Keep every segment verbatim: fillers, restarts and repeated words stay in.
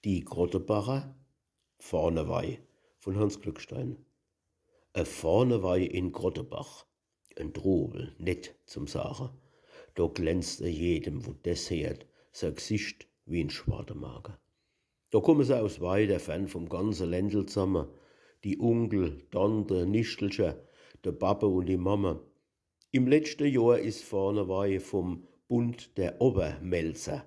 Die Krottebacher, Fahnewei von Hanns Glückstein. E Fahnewei in Krottebach, en Trubel, net zum Sage. Do glänzt e jedem, wo des heert, sei Gsicht wie en Schwartemage. Do kumme se aus weiter Fern vom ganze Ländel zamme, die Unkel, Tante, Nichtelcher, de Babbe und die Mamme. Im letschte Johr is Fahnewei vom Bund der Obermelzer.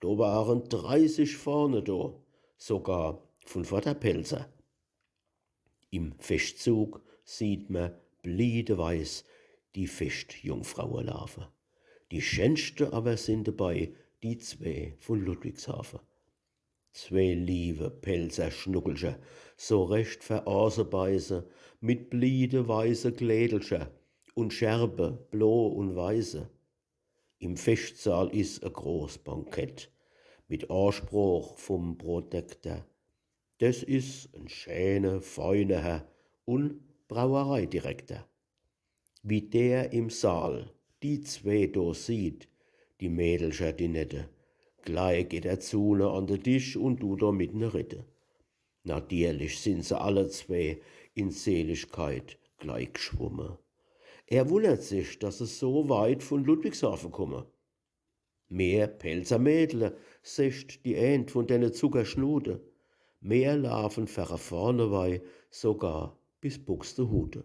Do waren dreißig Fahne do, sogar von Vorderpälzer. Im Feschtzug sieht mer bliedeweiß die Feschtjungfraue laafe. Die schänschte awer sin debei die zwee von Ludwigshafe. Zwee liewe Pälzer Schnuckelcher, so recht fer Aasebeiße, mit bliedeweiße Klädelcher und Schärpe, blo und weiße. Im Feschtsaal is e groß Bankett mit Aasproch vom Protekter. Des is en schäne, feine Herr und Brauereidirekter. Wie der im Saal die zwee do sieht, die Mädelcher, die nette, glei geht er zu ne an de Tisch und dut do mit ne redde. Natierlich sin se alle zwee in Seligkeit glei gschwumme. Er wunnert sich, dass se so weit von Ludwigshafe kumme. Mer Pälzer Mädle, secht die eent von denne Zuckerschnute, mer laafen fer e Fahnewei sogar bis Buxtehude.